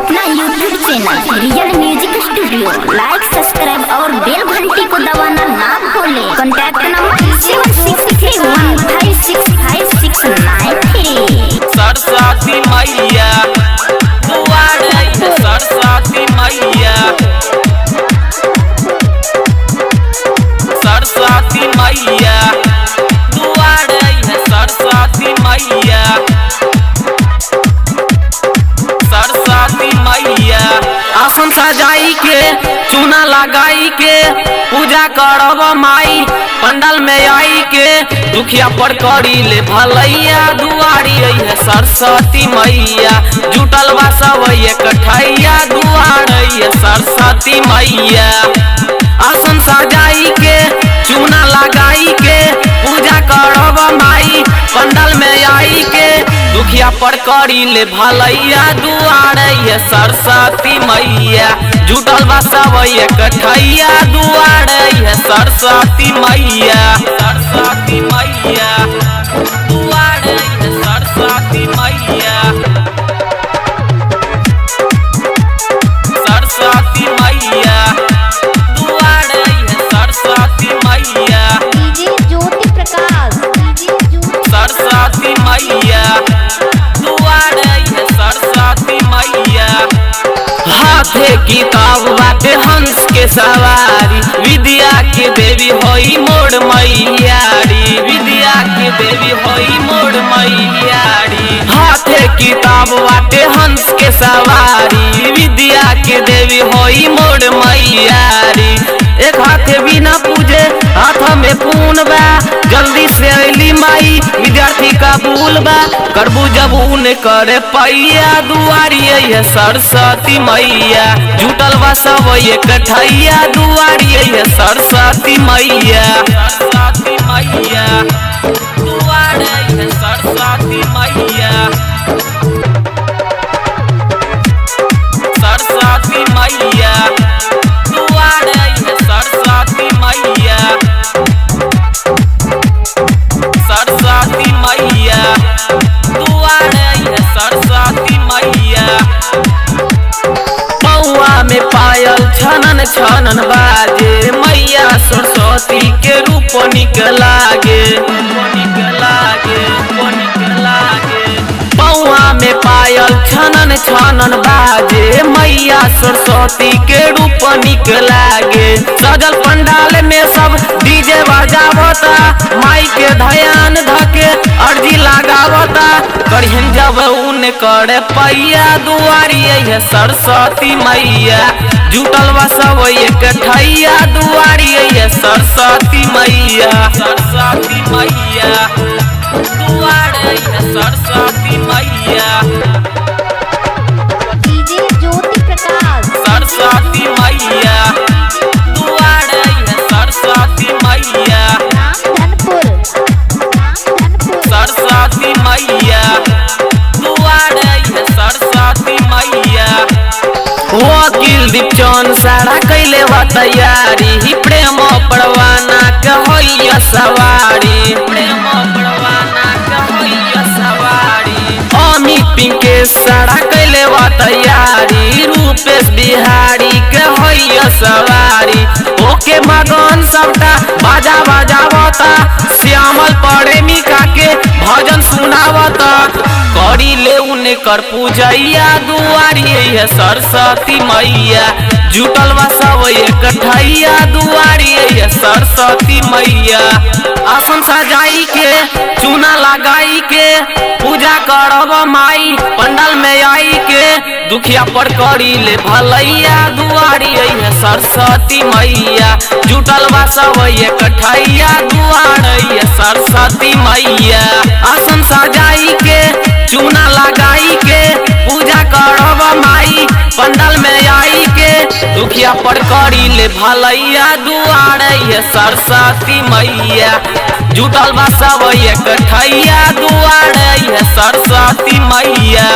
अपना YouTube channel real music studio like, subscribe और बेल घंटी को दबाना ना भूलें। Contact number 7661565693। Saraswati मैया दुआर है सरस्वती मैया, सरस्वती मैया दुआर है सरस्वती मैया, सरस्वती मैया। आसन सजाई के चूना लगाई के पूजा करब माई पंडाल में आई के, दुखिया पर करी ले भलैया दुआरी है सरस्वती मैया, जुटल बा सब कठैया दुआर है सरस्वती मैया। आसन सजाई के चूना लगाई के पूजा करब माई पंडाल में आई के, दुखिया पर करी ले भलैया दुआर है सरस्वती मैया, जुटल बा सब कठैया दुआर है सरस्वती मैया। सरस्वती मैया दुआर है सरस्वती मैया, सरस्वती मैया दुआर है सरस्वती मैया, डीजे ज्योति प्रकाश, डीजे ज्योति सरस्वती मैया दुआर है सरस्वती मैया। हाथे किताब बाटे हंस के सवारी, विद्या के देवी होई मोर मैयारी, विद्या के देवी होई मोर मैयारी। हाथे किताब बाटे हंस के सवारी, विद्या के देवी होई मोर मैयारी। एक हाथे बिना पूजे हाथ में पून बा, जल्दी से अली माई विद्यार्थी का भूल बा, करबू जब उन करे पैया दुआरी है सरस्वती मैया, जुटल बा सब कठैया दुआरी है सरस्वती मैया। सरस्वती मैया दुआरी है सरस्वती मैया, सरस्वती मैया दुआरी है सरस्वती मैया, सरस्वती मैया दुआर है सरस्वती मैया। पौआ में पायल छनन छनन बाजे, मैया सरस्वती के रूप निक लागे, निक लागे, निक लागे। पौआ में पायल छनन छनन बाजे, मैया सरस्वती के रूप निक लागे। सजल पंडाल में सब डीजे बजावता, माई के ध्यान धके अर्जी लगावता, करहिन जब उन करे पैया दुआरी है सरस्वती मैया, जुटल बा सब कठैया दुआरी है सरस्वती मैया। सरस्वती मैया दुआरी है सरस्वती मैया, डीजे ज्योति प्रकाश, सरस्वती मैया दुआरी है सरस्वती मैया, रामधनपुर, रामधनपुर। सरस्वती मैया दुआरी है सरस्वती मैया। वकील दीपचंद सारा कैले बा तैयारी, प्रेम परवाना के होइया सवारी, प्रेम परवाना के होइया सवारी। अमित पिंकेश सारा कैले बा तैयारी, रूपेश बिहारी के होइया सवारी। ओके मगन सबटा बाजा बजावता, श्यामल प्रेमिका के भजन सुनावता, करी ले उनकर पूजैया दुआरी है सरस्वती मैया, जुटल बा सब कठैया दुआरी है सरस्वती मैया। आसन सजाई के चूना लगाई के पूजा करब माई पंडाल में आई के, दुखिया पर करी ले भलैया दुआरी है सरस्वती मैया, जुटल बा सब कठैया दुआरी है सरस्वती मैया। आसन सजाई के चूना लगाई के पूजा करब माई पंडाल में आई के, दुखिया पर करी ले भलैया दुआर है सरस्वती मैया, जुटल बा सब कठैया दुआर है सरस्वती मैया।